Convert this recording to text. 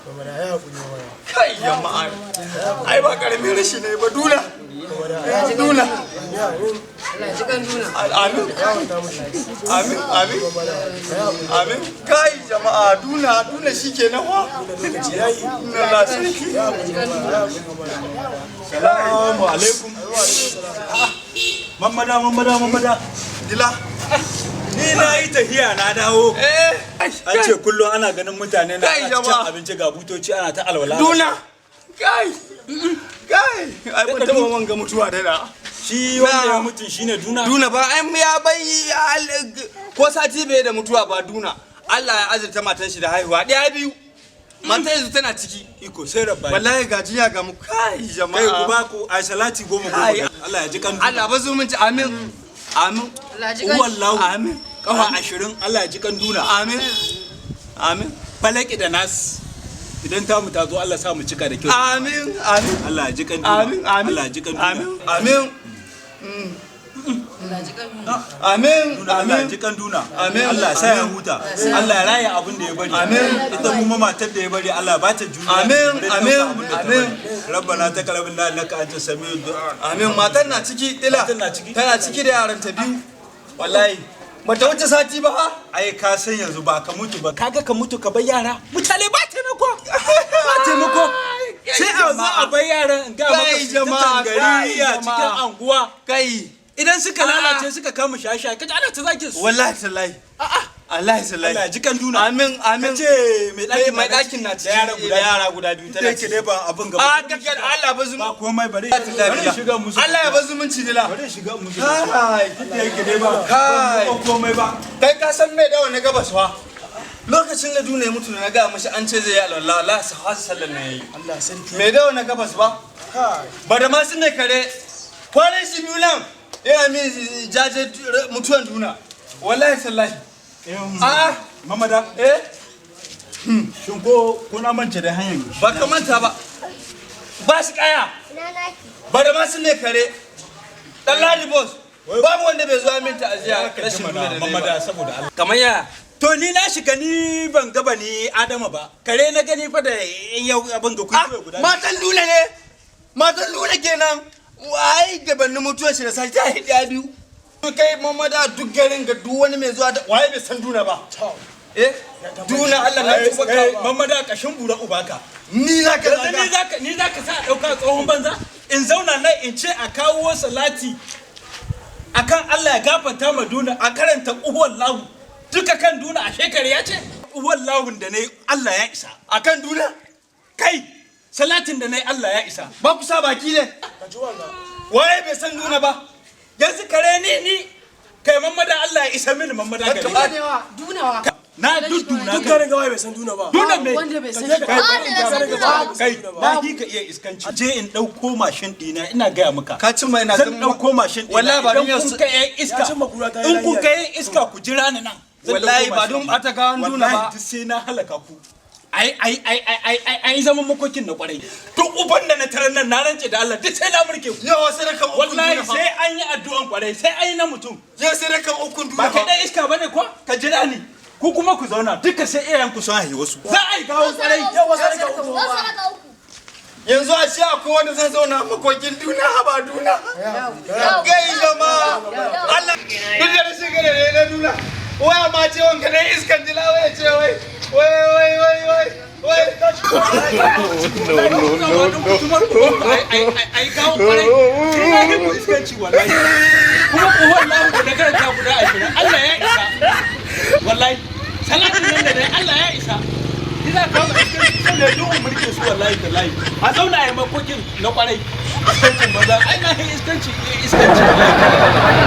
Kai jama'a, ai ba karamin rashi ne ba. Duna, Duna. Amin, amin, amin, amin. Kai jama'a, Duna, Duna shikenan wa. Na sarki. Salamu alaikum. Mamada, Mamada, Mamada. Dila. Ni na yi tafiya na dawo. Eh. An ce kullum ana ganin mutane na Kai ana cin jama'a. abinci, ga butoci ana ta alwala. Duna. Kai, kai, ai ban taba wanga mutuwa da da. Shi wanda ya mutu shine Duna. Duna ba, ai ya bai ko sati bai da mutuwa ba. Duna, Allah ya azurta matan shi da haihuwa ɗaya biyu. Matan yanzu tana ciki. Iko sai rabba. Wallahi gajiya ga mu. Kai jama'a. Kai, ku ba ku ai salati goma goma. Kai. Allah ya ji kan Duna. Allah ba zumunci. Amin, amin. Wallahu. Amin. Kafa 20, Allah ya ji kan Duna. Amin, amin. Falaki da Nas. Idan tamu ta zo, Allah sa mu cika da kyau. Amin, amin. Allah ya ji kan Duna. Amin, amin. Allah ya ji kan Duna. Amin, amin, amin. Duna, Allah ya Amin. ji kan Duna. Amin. Allah ya sa ya huta. Allah ya raya abin da ya bari. Amin. Ita kuma matar da ya bari, Allah ba ta juriya. Amin, Bari ta amin, ɗauka abin da ta amin. bari. Rabbana taqabbal minna innaka antas samiul du'a. Amin. Matan na ciki, Dila. Matan na ciki? Tana ciki da yaran ta biyu. Wallahi bata wuce sati ba ha. Ai ka san yanzu ba ka mutu ba. Kaga ka mutu ka bar yara. Mutane ba taimako. Ba taimako. Sai a zo a bar yaran, in ga maka, Kai su ta jama'a, tangari kai a cikin jama'a. anguwa. Kai. Idan suka lalace suka kama shaye-shaye, kaji ana ta zagin su. Wallahi tallahi. A'a. Wallahi tallahi. Allah ya ji kan Duna. Amin, amin. Ka ce mai ɗakin Mai ɗakin na ciki da yara guda da yara guda biyu da tana yake ciki. dai ba abin gaba. A kakar Allah ba zumunci. Ba komai, bari bari shiga musu. Allah ya ba zumunci, Dila. Bari shiga musu. Kai. Duk da yake dai ba. Kai. Ba komai ba. Kai, ka san mai dawa na gabas fa. Lokacin da Duna ya mutu da na ga mashi an ce zai yi alwala, Allah sa hasa sallar na yayi. Allah sarki. Mai dawa na gabas ba. Ba da masu mai kare. Kwanan shi biyu nan yana min jaje mutuwan Duna. Wallahi tallahi. A'a. Mamada, Eh? shin ko na mance da hanyar? Ba ka manta ba. Ba shi kaya. Ba da masu mai kare. Dan Ladi Boss. Babu wanda bai zo min ta'aziya rashin Duna da nayi ba. Mamada, saboda Allah. Kamar ya? To ni na shiga, ni ban gaba ni Adama ba. Kare na gani fa da yau abin ga Ah, kuikuyo guda. matan Duna ne. Matan Duna kenan. Ai gabanin mutuwar shi da sati ta hidiya biyu. Kai Mamada, duk garin ga duk wani mai zuwa da waye bai san Duna ba? Eh, Duna, Allah na tuba Kai ka. Mamada, kashin bura ubaka. Ni za ka Yanzu ni zaga. zaka sa a dauka tsohon banza in zauna nan in ce a kawo salati akan Allah ya gafarta ma Duna, a karanta uwan lahu duka kan Duna a shekara, ya ce uwan lahun da nayi Allah ya isa. Akan Duna? Kai, salatin da nayi Allah ya isa. Ba ku sa baki ne? Ka ji wanga. Waye bai san Duna ba? Yanzu kare ni kai Mamada, Allah ya isa mini, Mamada, gare Dunawa, Dunawa. na dudduna. Duk garin gawa bai san Duna ba. Duna me? Wanda bai san shi ba. Kai, Ba. kai, na ka iya iskanci. Je in ɗauko mashin ɗina, ina gaya maka. Ka cimma ina Zan ɗauko mashin ɗina. Wallahi ba Idan don kun kai yan iska. Ya cimma kura ta yi In kun lafiya. kai yan iska, ku jira ni nan. Zan Wallahi ɗauko ba mashin don ɗina. ɓata gawan Duna ba. Wallahi duk sai na halaka ku. Ai ai ai ai ai ai ai zaman makokin na kwarai. Duk uban da na tarar nan, na rance da Allah duk sai na murke ku. Yau sai da kan ukun Wallahi Duna fa. sai an yi addu'an kwarai, sai an yi na mutum. Yau sai da kan ukun Duna Ba kai fa. dan iska bane ko? Ka jira ni. Ku kuma ku zauna duka sai iyayen ku sun haihi wasu. Za a yi gawon kwarai. Yau wasu daga uku. Yanzu a ce akwai wanda zan zauna makokin Duna? Haba Duna. Kai jama'a. Allah duk da rashin gare ne na Duna. Wai amma ce wanka dan iskan dila, wai ce wai wai wai wai wai wai. No, no, no, no. Ai gawon kwarai. Ni na yi ku iskanci wallahi. Kuma ku wallahi ku da karanta guda 20. Allah ya isa. Wallahi. Salatin nan da dai Allah ya isa. Ni za ka iskanci sai da duk mulkin su, wallahi tallahi. A zauna a yi makokin na kwarai. Iskancin banza. Ai na yi iskanci iskanci wallahi.